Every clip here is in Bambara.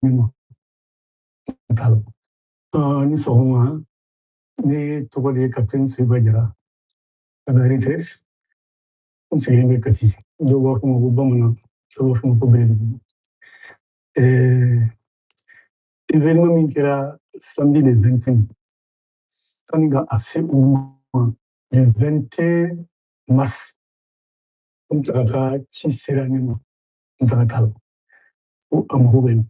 Ne ma t'a la. Ni sɔgɔma, ne tɔgɔ de ye Capitaine Soyiba Jara ka na retraite. N sigilen bɛ Kati. Dɔw b'a fɔ ma ko Bamanan, dɔw b'a fɔ ma ko Bɛlɛdugu. Événement min kɛra samedi le 25, sani ka a se u ma, le 21 mars, n taga ka ci sera ne ma. N taga t'a la ko a mago bɛ n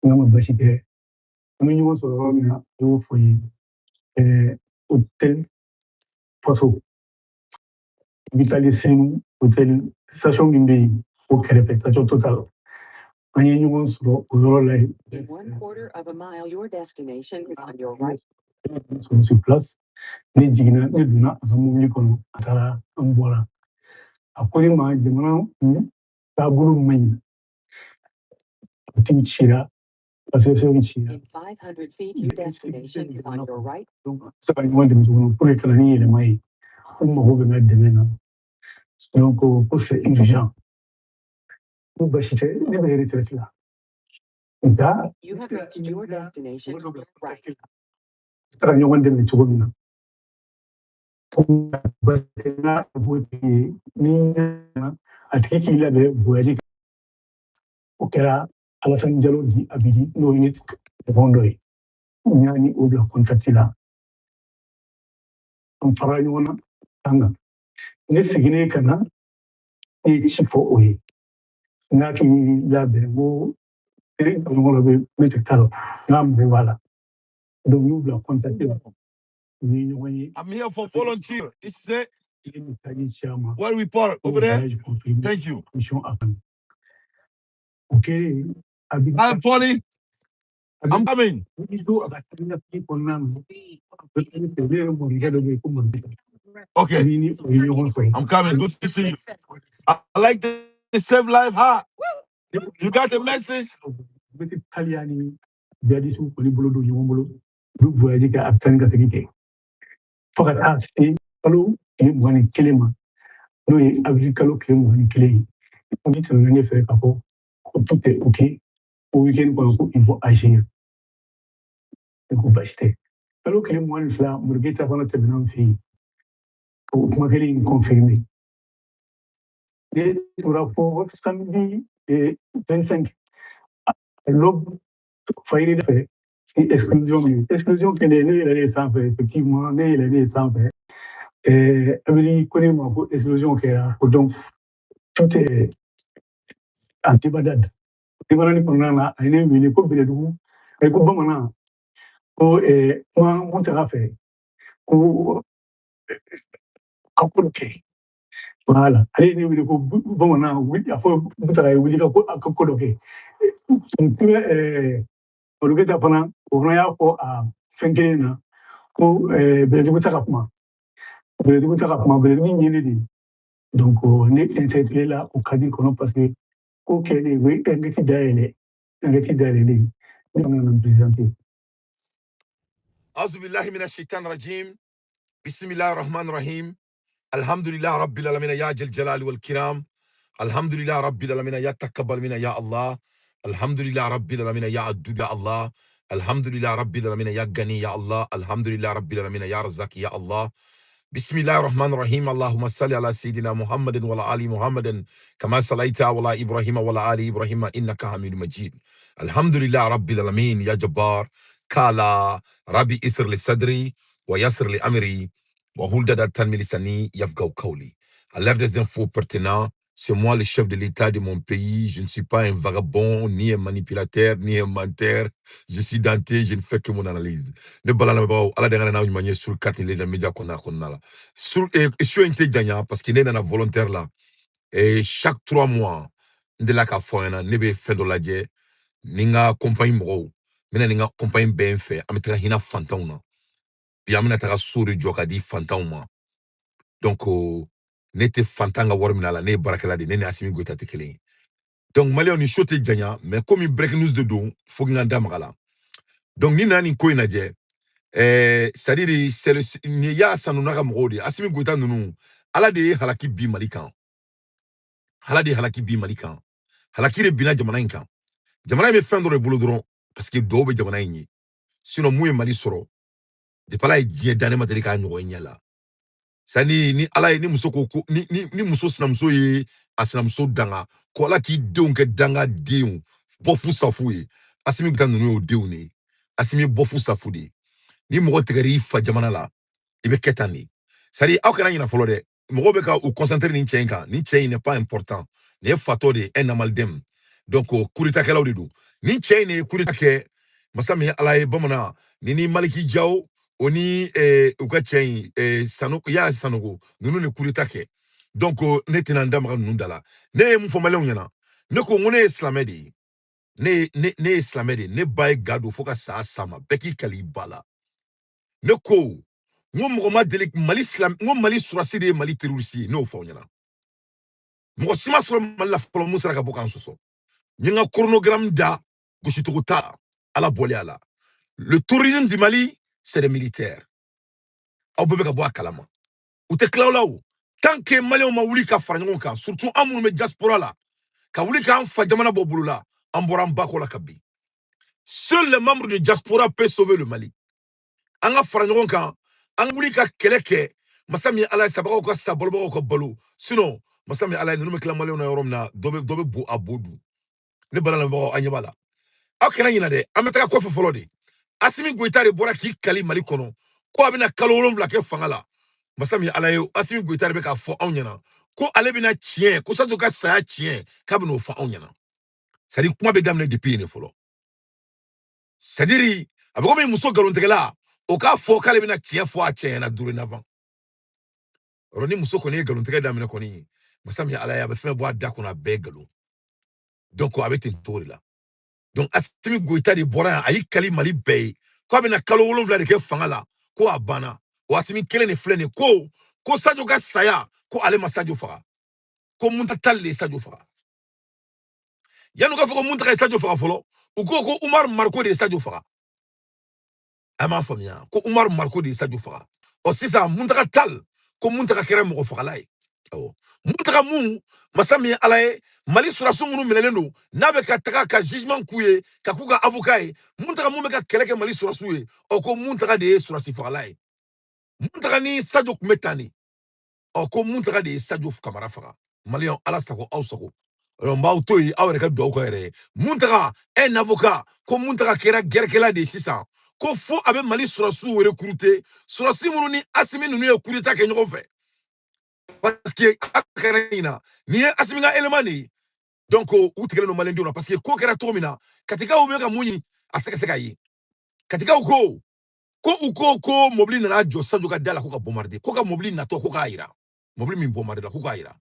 na. Ma basi tɛ, an bɛ ɲɔgɔn sɔrɔ yɔrɔ min na, a y'o fɔ n ye, hôtel Faso, i bɛ taalen Senu hôtel station min bɛ yen, o kɛrɛfɛ, station Total. An ye ɲɔgɔn sɔrɔ o yɔrɔ la yen. In 1/4 of a mile, your destination is on your right. Sɔrɔ sur place, ne jiginna, ne donna a ka mobili kɔnɔ, a taara, an bɔra. A ko ne ma, jamana taabolo man ɲi, politiki cira, association cira. In 500 feet, your destination is on your right. Donc an se ka ɲɔgɔn dɛmɛ cogo min pour que ka na ni yɛlɛma ye, ko mago bɛ n ka dɛmɛ na. Donc ko c'est urgent. Ko basi tɛ, ne bɛ retraite la, nka You have reached your destination on your right. se ka ɲɔgɔn dɛmɛ cogo min na. Basi tɛ, n'a b'o tigi ye ni a tigi k'i labɛn voyage. O kɛra Alassane Diallo di Abidi, n'o ye ne ɲɔgɔn dɔ ye. N y'a ni o bila contact la, an fara ɲɔgɔn na kan kan. Ne seginnen ka na, ne ye ci fɔ o ye, n'a k'i labɛn, n ko teri ɲɔgɔn dɔ bɛ mɛtiri t'a la, n'a mago b'a la. Donc n y'u bila contact la, u ye ɲɔgɔn ye. I'm here for volunteer. This is it. I ye message ci a ma. What report over there? Voyage confirmé. Thank you. Mission a kan o kɛlen, Abidi Hi, Polly. I'm coming. a ka tigi kɔnɔna na, ne yɛrɛ mɔnikɛ dɔ bɛ yen ko mɔnikɛ Okay, ni o ye ɲɔgɔn sɔrɔ. I'm coming. Good to see you. I like the Save Life heart. You got the message? Bɛ taliya ni jihadisiw kɔni bolo don ɲɔgɔn bolo, u bɛ voyage kɛ, a bɛ taa ni ka segin kɛ fo ka taa se kalo tile 21 ma, n'o ye avril kalo tile 21 ye. Ni tɛmɛna ne fɛ k'a fɔ ko tout est ok, ko week-end kɔnɔ ko il faut agir. Ne ko basi tɛ. Kalo tile 22, Moriketa fana tɛmɛna an fɛ yen k'o kuma kelen in confirmer. Ne tora fo samedi 25 l'aube, fayiri fɛ ni explosion min explosion kɛlen, ne yɛlɛlen sanfɛ, effectivement, ne yɛlɛlen sanfɛ, Abili ko ne ma ko explosion kɛra, ko donc tout est en débandade. Débandade kɔnɔna na, a ye ne wele ko Bɛlɛdugu, a ko bamanan ko kuma Muntaga fɛ ko ka ko dɔ kɛ. Voilà, ale ye ne wele ko bamanan wuli, a fɔ Muntaga ye wuli ka ko a ka ko dɔ kɛ. Moriketa fana, o fana y'a fɔ a fɛn kelen na ko Bɛlɛdugu ta ka kuma, Bɛlɛdugu ta ka kuma, Bɛlɛdugu ɲini de. Donc ne interpellé la o cadre kɔnɔ parce que ko kɛlen, u ye enquête dayɛlɛ, enquête dayɛlɛlen, ne nana n présenter. أعوذ بالله من الشيطان الرجيم. بسم الله الرحمن الرحيم. الحمد لله رب العالمين يا جل الجلال والكرام. الحمد لله رب العالمين يا تقبل منا يا الله. الحمد لله رب العالمين يا عدود يا الله. الحمد لله رب العالمين يا غني يا الله. الحمد لله رب العالمين يا رزاق يا الله. بسم الله الرحمن الرحيم. اللهم صل على سيدنا محمد وعلى آل محمد كما صليت على إبراهيم وعلى آل إبراهيم إنك حميد مجيد. الحمد لله رب العالمين يا جبار. قال ربي اسر لي صدري ويسر لي أمري واحلل عقدة من لساني يفقهوا قولي. À l'heure des infos pertinentes, c'est moi le chef de l'État de mon pays. Je ne suis pas un vagabond, ni un manipulateur, ni un menteur. Je suis Dante, je ne fais que mon analyse. Ne balana ba ala de ngana na ɲuman sur carte les médias qu'on a qu'on a là. Sur et sur un janya parce qu'il est dans volontaire là. Et chaque 3 mois, n delila k'a fɔ ɲɛna, ne bɛ fɛn dɔ lajɛ ni n ka compagnie mɔgɔw, n bɛna ni n ka compagnie bɛɛ fɛ, an bɛ taga hinɛ fantanw na. Bi an bɛna taga so de jɔ ka di fantanw ma. Donc ne tɛ fantan ka wari minɛ a la, ne ye baarakɛla de ye, ne ni Asimi Goyita tɛ kelen ye. Donc maliyɛnw, ni so tɛ janya, mais komi breaking news de don, fo n ka n da maga la. Donc ni nana nin ko in lajɛ, c'est à dire c'est le nin y'a sanu n'a ka mɔgɔw de ye. Asimi Goyita ninnu, Ala de ye halaki bi Mali kan, Ala de ye halaki bi Mali kan, halaki de binna jamana in kan. Jamana in bɛ fɛn dɔ de bolo dɔrɔn, parce que dɔw bɛ jamana in ye. Sinon mun ye Mali sɔrɔ depuis Ala ye diɲɛ dan, ne ma deli k'a ɲɔgɔn ye ɲɛ la. Sani ni Ala ye ni muso ko ni muso sinamuso ye a sinamuso danga ko Ala k'i denw kɛ danga denw bɔfu safu ye. Asimi bɛ taa ninnu y'o denw de ye. Asimi ye bɔfu safu de ye. Ni mɔgɔ tigɛr'i fa jamana la, i bɛ kɛ tan de. C'est à dire, aw kana ɲinɛ fɔlɔ dɛ, mɔgɔw bɛ ka u concentrer nin cɛ in kan. Nin cɛ in n'est pas important. Nin ye fatɔ de ye, un amalden. Donc coup d'état kɛlaw de don. Nin cɛ in de ye coup d'état kɛ. Masa min ye Ala ye, bamanan ni Maliki Jaw o ni u ka cɛ in Sanu ya Sanogo ninnu de coup d'état kɛ. Donc ne tɛna n da maga ninnu da la. Ne ye mun fɔ maliyɛnw ɲɛna? Ne ko n ko ne ye silamɛ de ye. Ne ye silamɛ de ye. Ne ba ye ga don fo ka sa sa ma. Bɛɛ k'i kali i ba la. Ne ko n ko mɔgɔ ma deli Mali silam, n ko Mali surasi de ye Mali terroriste ye. Ne y'o fɔ aw ɲɛna. Mɔgɔ si ma sɔrɔ Mali la fɔlɔ mun sera ka bɔ k'an sɔsɔ. N ye n ka chronogramme da, gosicogo t'a la, Ala bɔlen a la. Le terrorisme du Mali, c'est des militaires. Aw bɛɛ bɛ ka bɔ a kalama, u tɛ tila aw la. O tant que maliyɛnw ma wuli ka fara ɲɔgɔn kan, surtout an minnu bɛ diaspora la, ka wuli k'an fa jamana bɔ bolo la, an bɔra an ba kɔ la ka bin. Seuls les membres de diaspora peuvent sauver le Mali. An ka fara ɲɔgɔn kan, an ka wuli ka kɛlɛ kɛ. Masa min ye Ala ye, sabagaw ka sa, balobagaw ka balo. Sinon masa min ye Ala ye, ninnu bɛ tila maliyɛnw na yɔrɔ min na, dɔ bɛ bo a bo dun. Ne balalamɔgɔw, an ɲɛ b'a la. Aw kana ɲinɛ dɛ, an bɛ taga kɔfɛ fɔlɔ de. Asimi Goyita de bɔra k'i kali Mali kɔnɔ ko a bɛna kalo 7 kɛ fanga la. Masa min ye Ala ye, Asimi Goyita de bɛ k'a fɔ anw ɲɛna ko ale bɛna tiɲɛ, ko Sadio ka saya tiɲɛ, k'a bɛn'o fɔ anw ɲɛna. C'est à dire, kuma bɛ daminɛ depuis yen de fɔlɔ. C'est à dire, a bɛ komi muso nkalontigɛla o k'a fɔ k'ale bɛna tiɲɛ fɔ a cɛ ɲɛna dorénavant. Yɔrɔ ni muso kɔni ye nkalontigɛ daminɛ kɔni, masa min ye Ala ye, a bɛ fɛn bɔ a da kɔnɔ, a bɛɛ ye nkalon. Donc a bɛ ten cogo de la. Donc Asimi Goyita de bɔra yan, a y'i kali Mali bɛɛ ye ko a bɛna kalo 7 de kɛ fanga la, ko a banna. O Asimi kelen de filɛ nin ye ko Sadio ka saya, ko ale ma Sadio faga, ko Muntaga de ye Sadio faga. Yanni u k'a fɔ ko Muntaga ye Sadio faga fɔlɔ, u ko Umar Mariko de ye Sadio faga. A m'a faamuya, ko Umar Mariko de ye Sadio faga. Ɔ sisan Muntaga Tal, ko Muntaga kɛra mɔgɔ fagala ye. Awɔ, Muntaga mun, masa min ye Ala ye, Mali surasi minnu minɛlen don, n'a bɛ ka taga ka jugement k'u ye, ka k'u ka avocat ye, Muntaga mun bɛ ka kɛlɛ kɛ Mali surasiw ye, ɔ ko Muntaga de ye surasi fagala ye. Muntaga ni Sadio tun bɛ tan de. Ɔ ko Muntaga de ye Sadio Kamara faga. Maliyɛnw, Ala sago aw sago. Alors, n b'aw to yen, aw yɛrɛ ka dugawu k'aw yɛrɛ ye. Muntaga, un avocat, ko Muntaga kɛra guerrekɛla de ye sisan, ko fo a bɛ Mali surasiw recruter, surasi minnu ni Asimi ninnu ye coup d'état kɛ ɲɔgɔn fɛ, parce que a kɛra ɲina nin ye Asimi ka élément de ye. Donc u tigɛlen don maliyɛndenw na, parce que ko kɛra cogo min na, katikaw bɛ ka mun ɲini, a tɛ se ka ye. Katikaw ko u ko mobili nana jɔ Sadio ka da la, ko ka bombarder, ko ka mobili natɔ, ko k'a yira mobili min bombarder la, ko k'a yira.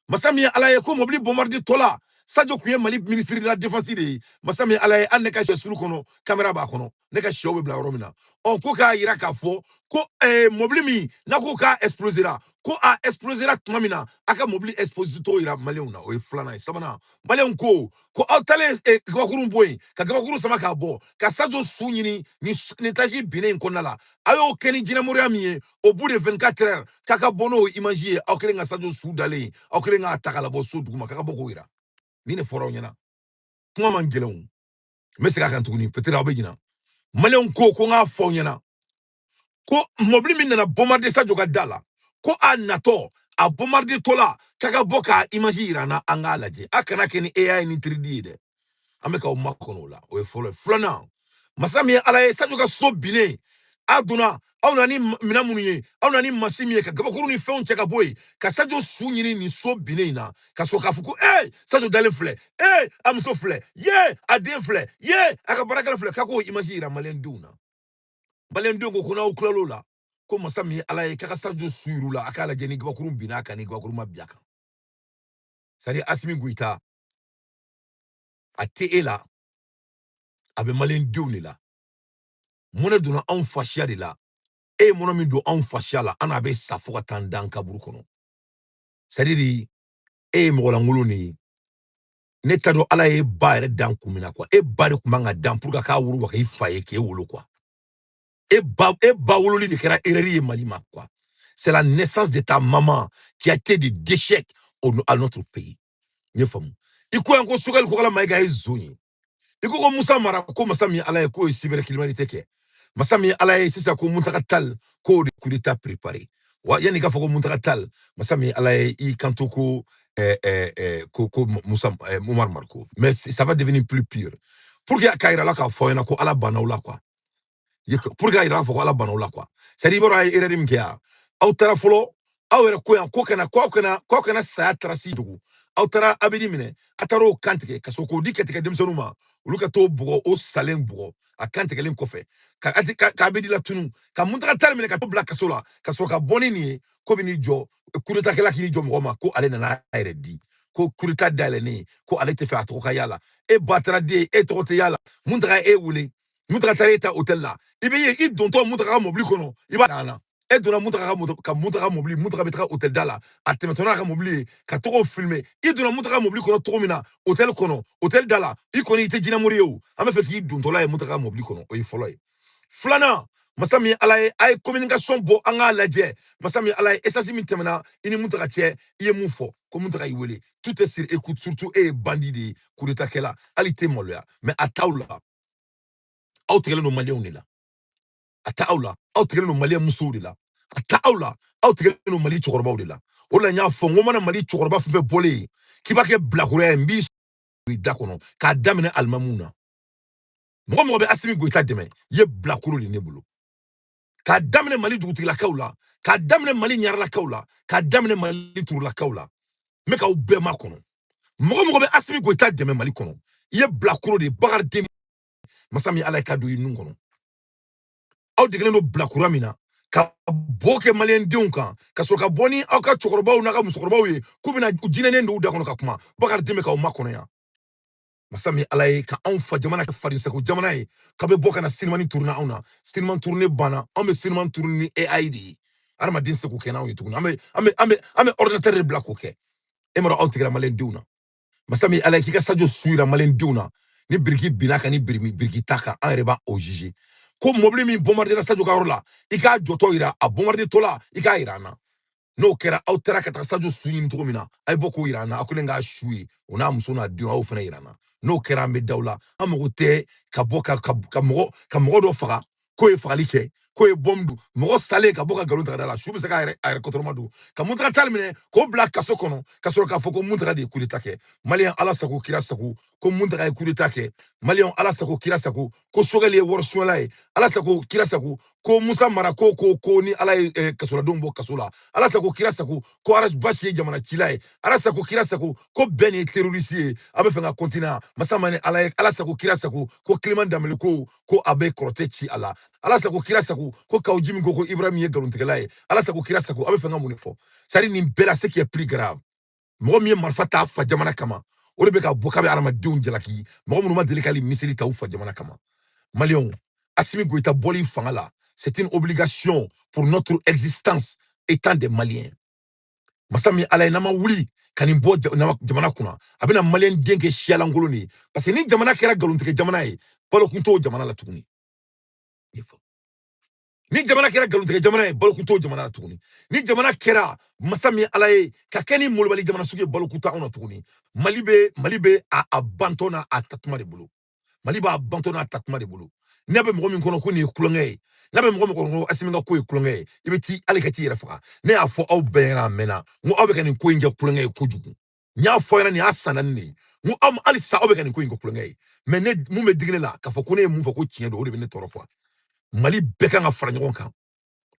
Masa min ye Ala ye, ko mobili bombarder tɔ la, Sadio tun ye Mali ministre de la Défense de ye. Masa min ye Ala ye, hali ne ka sɛ sulu kɔnɔ, caméra b'a kɔnɔ, ne ka sɛw bɛ bila yɔrɔ min na. Ɔ ko k'a yira k'a fɔ ko mobili min n'a ko k'a explosera, ko a explosera tuma min na, a ka mobili explosé tɔgɔ yira maliyɛnw na. O ye filanan ye. Sabanan, maliyɛnw ko aw talen gabakurun bɔ yen, ka gabakuru sama k'a bɔ ka Sadio su ɲini ni taji binnen in kɔnɔna la, a y'o kɛ ni jinɛmoriya min ye, au bout de 24 heures, k'a ka bɔ n'o image ye, aw kɛlen ka Sadio su dalen ye, aw kɛlen k'a ta k'a labɔ so duguma, k'a ka bɔ k'o yira. Nin de fɔra aw ɲɛna. Kuma man gɛlɛn o, n bɛ segin a kan tuguni, peut-être aw bɛ ɲina. Maliyɛnw ko n k'a fɔ aw ɲɛna ko mobili min nana bombarder Sadio ka da la, ko a natɔ, a bombarder tɔ la, k'a ka bɔ k'a image yira an na, an k'a lajɛ. A kana kɛ ni AI ni 3D ye dɛ, an bɛ k'aw makɔnɔ o la. O ye fɔlɔ ye. Filanan, masa min ye Ala ye, Sadio ka so binnen, a donna, aw nana ni minɛn minnu ye, aw nana ni masi min ye, ka gabakuru ni fɛnw cɛ ka bɔ yen, ka Sadio su ɲini nin so binnen in na, ka sɔrɔ k'a fɔ ko ee, Sadio dalen filɛ, ee, a muso filɛ, ye a den filɛ, ye a ka baarakɛla filɛ, k'a k'o image yira maliyɛndenw na. Maliyɛndenw ko n'aw tilal'o la, ko masa min ye Ala ye, k'a ka Sadio su yir'u la, a k'a lajɛ ni gabakuru binna a kan, ni gabakuru ma bin a kan. C'est à dire, Asimi Goyita, a tɛ e la, a bɛ maliyɛndenw de la. Mɔnɛ donna anw fasiya de la. E ye mɔnɛ min don anw fasiya la, an n'a bɛ sa fo ka taa an dan kaburu kɔnɔ. C'est à dire, e ye mɔgɔlankolon de ye. Ne t'a dɔn Ala ye ba yɛrɛ dan kun min na quoi. E ba de tun man ka dan pour que k'a wolo wa k'i fa ye k'e wolo quoi. E ba wololi de kɛra erreur ye Mali ma quoi. C'est la naissance de ta maman qui a été de d'échec à notre pays. N ye faamu. I ko yan ko Sogɛli Kokala Mayiga ye zon ye. I ko ko Musa Mara ko masa min Ala ye k'o ye cybercriminalité kɛ. Masa min Ala ye sisan ko Muntaga Tall k'o de coup d'état préparé. Wa yanni k'a fɔ ko Muntaga Tall, masa min Ala ye i kanto ko ko Musa Umar Mariko. Mais ça va devenir plus pire. Pour que k'a yira la k'a fɔ aw ɲɛna ko Ala banna aw la quoi. Pour que k'a yira k'a fɔ ko Ala banna aw la quoi. C'est à dire i b'a dɔn a ye erreur min kɛ yan. Aw taara fɔlɔ aw yɛrɛ ko yan ko kana ko aw kana ko aw kana saya trace dogo. Aw taara Abedi minɛ, a taara o kan tigɛ ka sɔrɔ k'o di kɛtigɛ denmisɛnninw ma. Olu ka t'o bugɔ, o salen bugɔ a kan tigɛlen kɔfɛ ka ati ka Abedi latunu, ka Muntaga Tall minɛ ka t'o bila kaso la, ka sɔrɔ ka bɔ ni nin ye ko bɛ n'i jɔ coup d'état kɛla k'i jɔ mɔgɔ ma ko ale nana a yɛrɛ di, ko coup d'état dayɛlɛnnen ko ale tɛ fɛ a tɔgɔ ka y'a la. E batara den, e tɔgɔ tɛ y'a la. Muntaga e wele, Muntaga taara e ta hôtel la, i bɛ ye i dontɔ Muntaga ka mobili kɔnɔ, i b'a na e donna Muntaga ka moto ka Muntaga mobili, Muntaga bɛ taga hôtel da la, a tɛmɛtɔ n'a ka mobili ye ka tɔgɔw filmer. I donna Muntaga mobili kɔnɔ cogo min na hôtel kɔnɔ, hôtel da la, i kɔni i tɛ jinɛmori ye o. An bɛ fɛ k'i dontɔla ye Muntaga mobili kɔnɔ. O ye fɔlɔ ye. Filanan, masa min Ala ye, a ye communication bɔ an k'a lajɛ. Masa min Ala ye, essence min tɛmɛna i ni Muntaga cɛ, i ye mun fɔ ko Muntaga y'i wele? Tout est sur écoute. Surtout e ye bandit de ye, coup d'état kɛla, hali tɛ maloya. Mais a t'aw la, aw tigɛlen don maliyɛnw de la. A ta aw la, aw tigɛlen don maliyɛn musow de la. A ta aw la, aw tigɛlen don Mali cɛkɔrɔbaw de la. O de la n y'a fɔ n ko mana Mali cɛkɔrɔba fɛn fɛn bɔlen ye k'i b'a kɛ bilakoroya ye, n b'i i da kɔnɔ k'a daminɛ alimamuw na. Mɔgɔ mɔgɔ bɛ Asimi Goyita dɛmɛ, i ye bilakoro de ne bolo. K'a daminɛ Mali dugutigilakaw la, k'a daminɛ Mali ɲaralakaw la, k'a daminɛ Mali turulakaw la, n bɛ k'aw bɛɛ makɔnɔ. Mɔgɔ mɔgɔ bɛ Asimi Goyita dɛmɛ Mali kɔnɔ, i ye bilakoro de ye. Bakari den, masa min Ala ye ka don i nun kɔnɔ. Aw degelen don bilakura min na ka bɔ kɛ maliyɛndenw kan, ka sɔrɔ ka bɔ ni aw ka cɛkɔrɔbaw n'a ka musokɔrɔbaw ye k'u bɛna jinɛnen don u da kɔnɔ ka kuma. Bakari den bɛ k'aw makɔnɔ yan. Masa min Ala ye ka anw fa jamana kɛ farinsago jamana ye, k'a bɛ bɔ ka na sinimani tourner anw na. Sinima tourner banna, anw bɛ sinima tourner ni AI de ye. Adamaden tɛ se k'o kɛ n'anw ye tuguni. An bɛ ordinateur de bila k'o kɛ. E m'a dɔn aw tigɛra maliyɛndenw na. Masa min Ala ye k'i ka Sadio su yira maliyɛndenw na, ni biriki binna kan, ni biriki t'a kan, an yɛrɛ b'a o juger. Ko mobili min bombardera Sadio ka yɔrɔ la, i k'a jɔtɔ yira, a bombarder tɔ la, i k'a yira an na. N'o kɛra, aw taara ka taga Sadio su ɲini cogo min na, a ye bɔ k'o yira an na. Aw kɛlen k'a su ye, o n'a muso n'a denw, aw fana yira an na. N'o kɛra, an bɛ daw la. An mago tɛ ka bɔ ka mɔgɔ dɔ faga k'o ye fagali kɛ, k'o ye bɔmu don, mɔgɔ salen ka bɔ ka nkalon ta ka da la. Su bɛ se k'a yɛrɛ a yɛrɛ kɔtɔrɔma don ka Muntaga Tall minɛ k'o bila kaso kɔnɔ, ka sɔrɔ k'a fɔ ko Muntaga de ye coup d'état kɛ. Maliyɛn, Ala sago kira sago ko Muntaga ye coup d'état kɛ. Maliyɛn, Ala sago kira sago ko Sogɛli ye wari suɲɛla ye. Ala sago kira sago ko Musa Mara ko ni Ala ye kasoladenw bɔ kaso la. Ala sago kira sago ko Aras Basi ye jamana cila ye. Ala sago kira sago ko bɛn ye terroriste ye. A bɛ fɛ ka continuer. Masa mani Ala ye, Ala sago kira sago ko Clément Dembélé ko a bɛ kɔrɔtɛ ci a la. Ala sago kira sago ko Kawo Jimi ko Ibrahim ye nkalontigɛla ye. Ala sago kira sago, a bɛ fɛ ka mun de fɔ? C'est à dire nin bɛɛ la, ce qui est plus grave, mɔgɔ min ye marifa ta fa jamana kama, o de bɛ ka bɔ k'a bɛ adamadenw jalaki, mɔgɔ minnu ma deli k'ale miseli ta u fa jamana kama. Maliyɛnw, Assimi Goïta bɔli fanga la, c'est une obligation pour notre existence étant des Maliens. Masa min Ala ye, n'an ma wuli ka nin bɔ jamana kunna, a bɛna maliyɛn den kɛ siyalankolon de ye. Parce que ni jamana kɛra nkalontigɛ jamana ye, balokun t'o jamana la tuguni. Ni jamana kɛra nkalontigɛ jamana ye, balokun t'o jamana la tuguni. Ni jamana kɛra, masa min Ala ye, ka kɛ ni molobali jamana sugu ye, balokun t'anw na tuguni. Mali bɛ a bantɔ n'a a tatuma de bolo. Mali b'a bantɔ n'a tatuma de bolo. N'a bɛ mɔgɔ min kɔnɔ ko nin ye kulonkɛ ye, n'a bɛ mɔgɔ min kɔnɔ ko Asimi ka ko ye kulonkɛ ye, i bɛ t'i hali ka t'i yɛrɛ faga. Ne y'a fɔ aw bɛɛ ɲɛna a mɛnna n ko aw bɛ ka nin ko in kɛ kulonkɛ ye kojugu. N y'a fɔ ɲɛna nin y'a san 4 de ye. N ko aw hali sa aw bɛ ka nin ko in kɛ kulonkɛ ye. Mais ne mun bɛ digi ne la k'a fɔ ko ne ye mun fɔ ko tiɲɛ don, o de bɛ ne tɔɔrɔ quoi. Mali bɛɛ kan ka fara ɲɔgɔn kan.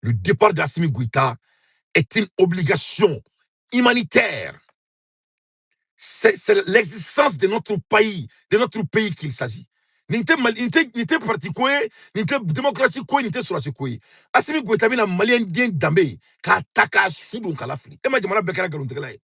Le départ d'Assimi Goïta est une obligation humanitaire. C'est l'existence de notre pays qu'il s'agit. Nin tɛ Mali, nin tɛ parti ko ye, nin tɛ démocratie ko ye, nin tɛ sɔrɔsi ko ye. Assimi Goïta bɛna maliyɛn den danbe ye k'a ta k'a su don k'a lafili. E ma jamana bɛɛ kɛra nkalontigɛla ye.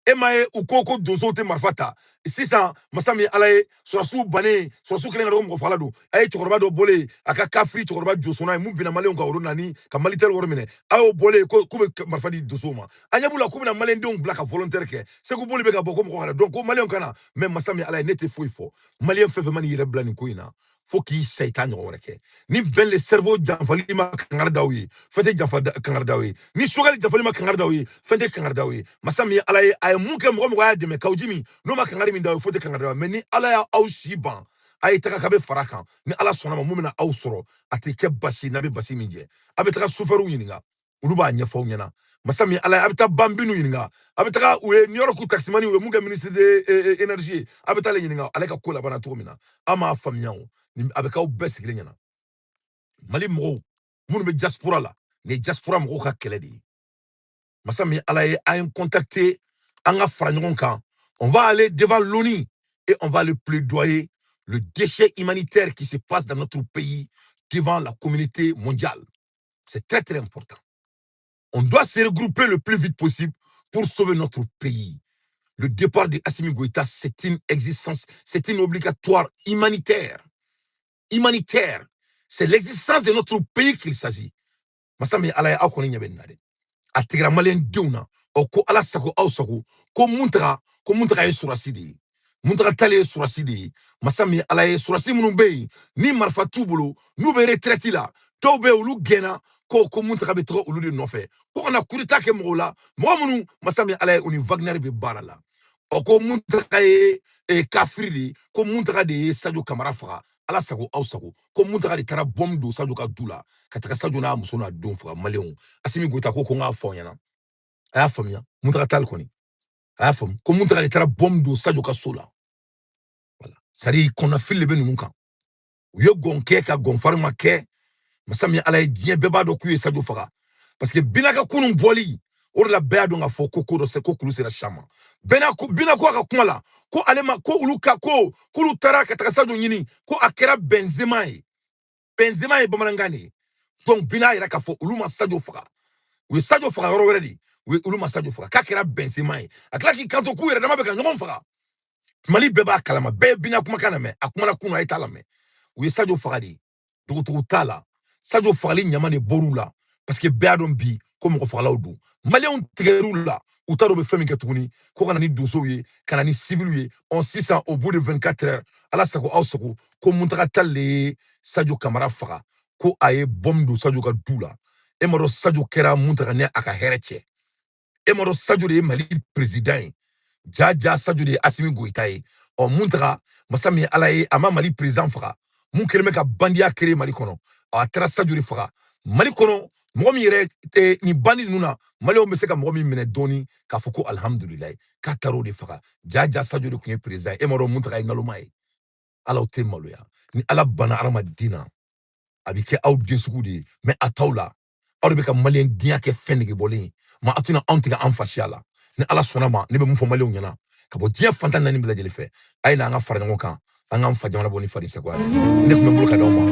E ma ye u ko ko donsow tɛ marifa ta sisan. Masa min Ala ye, sɔrɔsiw bannen, sɔrɔsiw kelen ka dɔn ko mɔgɔ fagala don. A ye cɛkɔrɔba dɔ bɔlen a ka kafiri cɛkɔrɔba josɔnna ye mun binna maliyɛnw kan, o nani ka Malitel wari minɛ, a y'o bɔlen ko k'u bɛ marifa di donsow ma. A ɲɛ b'u la k'u bɛna maliyɛndenw bila ka volontaire kɛ. Segu boli bɛ ka bɔ ko mɔgɔ kana dɔn ko maliyɛnw kana. Mais masa min Ala ye, ne tɛ foyi fɔ. Maliyɛn fɛn fɛn man'i yɛrɛ bila nin ko in na. Fo k'i sa i t'a ɲɔgɔn wɛrɛ kɛ. Ni Ben le cerveau janfali ma kangari d'aw ye, fɛn tɛ janfa kangari d'aw ye. Ni Choguel janfali ma kangari d'aw ye, fɛn tɛ kangari d'aw ye. Masa min ye Ala ye, a ye mun kɛ mɔgɔ mɔgɔ y'a dɛmɛ Kaou Djim, n'o ma kangari min d'aw ye, fo tɛ kangari d'aw ye. Mais ni Ala y'aw si ban, a ye taga k'a bɛ fara kan. Ni Ala sɔnna ma, mun bɛna aw sɔrɔ, a tɛ kɛ basi n'a bɛ basi min jɛ. A bɛ taga sofɛriw ɲininka, olu b'a ɲɛfɔ aw ɲɛna. Masa min Ala ye, a bɛ taa banbinu ɲininka, a bɛ taga u ye New York taximani, u ye mun kɛ ministre de énergie ye, a bɛ taa ale ɲininka ale ka ko labanna cogo min na. An m'a faamuya o, a bɛ k'aw bɛɛ sigilen ɲɛna. Mali mɔgɔw minnu bɛ diaspora la, nin ye diaspora mɔgɔw ka kɛlɛ de ye. Masa min Ala ye, an ye contacter, an ka fara ɲɔgɔn kan. On va aller devant l'ONU et on va aller plaidoyer le déchet humanitaire qui se passe dans notre pays devant la communauté mondiale. C'est très très important. On doit se regrouper le plus vite possible pour sauver notre pays. Le départ de Assimi Goïta, c'est une existence, c'est une obligatoire humanitaire. Humanitaire. C'est l'existence de notre pays qu'il s'agit. Masa min Ala ye, aw kɔni ɲɛ bɛ nin na dɛ. A tigɛra maliyɛn denw na. Ɔ ko Ala sago aw sago, ko Muntaga, ko Muntaga ye surasi de ye. Muntaga tale ye surasi de ye. Masa min Ala ye, surasi minnu bɛ yen ni marifa t'u bolo, n'u bɛ retraite la, dɔw bɛ yen olu gɛnna, ko Muntaga bɛ taga olu de nɔfɛ ko kana coup d'état kɛ mɔgɔw la, mɔgɔ minnu, masa min Ala ye, u ni Wagner bɛ baara la. Ɔ ko Muntaga ye kafiri de ye, ko Muntaga de ye Sadio Kamara faga. Ala sago aw sago, ko Muntaga de taara bombe don Sadio ka du la ka taga Sadio n'a muso n'a denw faga. Maliyɛnw, Assimi Goïta ko n k'a fɔ aw ɲɛna, a y'a faamuya. Muntaga tali kɔni, a y'a faamu ko Muntaga de taara bombe don Sadio ka so la. Voilà, c'est à dire kɔnɔnafili de bɛ ninnu kan. U ye gɔn kɛ ka gɔnfari ma kɛ. Masa min Ala ye, diɲɛ bɛɛ b'a dɔn k'u ye Sadio faga, parce que Bina ka kunun bɔli, o de la bɛɛ y'a dɔn k'a fɔ ko ko dɔ se ko kulu sera sisan ma. Bɛɛ ko Bina ko a ka kuma la ko ale ma ko olu ka ko k'olu taara ka taga Sadio ɲini, ko a kɛra Benzema ye. Benzema ye bamanankan de ye. Donc Bina yɛrɛ k'a fɔ olu ma Sadio faga, u ye Sadio faga yɔrɔ wɛrɛ de. U ye olu ma Sadio faga, k'a kɛra Benzema ye. A tila k'i kanto k'u yɛrɛ dama bɛ ka ɲɔgɔn faga. Mali bɛɛ b'a kalama, bɛɛ ye Bina kumakan lamɛn, a kumana kunun, a ye t'a lamɛn. U ye Sadio faga de, dogotogo t'a la. Sadio fagali ɲama de bɔr'u la, parce que bɛɛ y'a dɔn bi ko mɔgɔ fagalaw don. Maliyɛnw tigɛr'u la, u t'a dɔn u bɛ fɛn min kɛ tuguni, ko ka na ni donsow ye, ka na ni civiliw ye. Ɔ sisan, au bout de 24 heures, Ala sago aw sago, ko Muntaga Tall de ye Sadio Kamara faga, ko a ye bombe don Sadio ka du la. E m'a dɔn Sadio kɛra Muntaga ni a ka hɛrɛ cɛ. E m'a dɔn Sadio de ye Mali président ye. Ja ja, Sadio de ye Assimi Goïta ye. Ɔ Muntaga, masa min ye Ala ye, a ma Mali président faga, mun kɛlen bɛ ka bandiya créer Mali kɔnɔ, a taara Sadio de faga Mali kɔnɔ. Mɔgɔ min yɛrɛ tɛ nin bandi ninnu na, maliyɛnw bɛ se ka mɔgɔ min minɛ dɔɔni k'a fɔ ko alihamudulilayi, k'a taara o de faga. Ja ja, Sadio de tun ye président ye. E m'a dɔn Muntaga ye naloma ye. Ala tɛ maloya. Ni Ala banna hadamaden na, a bɛ kɛ aw den sugu de ye. Mais a t'aw la, aw de bɛ ka maliyɛn denya kɛ fɛn negebɔlen ye. Ma aw tɛna anw tigɛ an fasiya la. Ni Ala sɔnna ma, ne bɛ mun fɔ maliyɛnw ɲɛna ka bɔ diɲɛ fantan naani bɛɛ lajɛlen fɛ, a ye n'an ka fara ɲɔgɔn kan, an k'an fa jamana bɔ ni faden sagoya ye. Ne tun bɛ n bolo ka d'aw ma.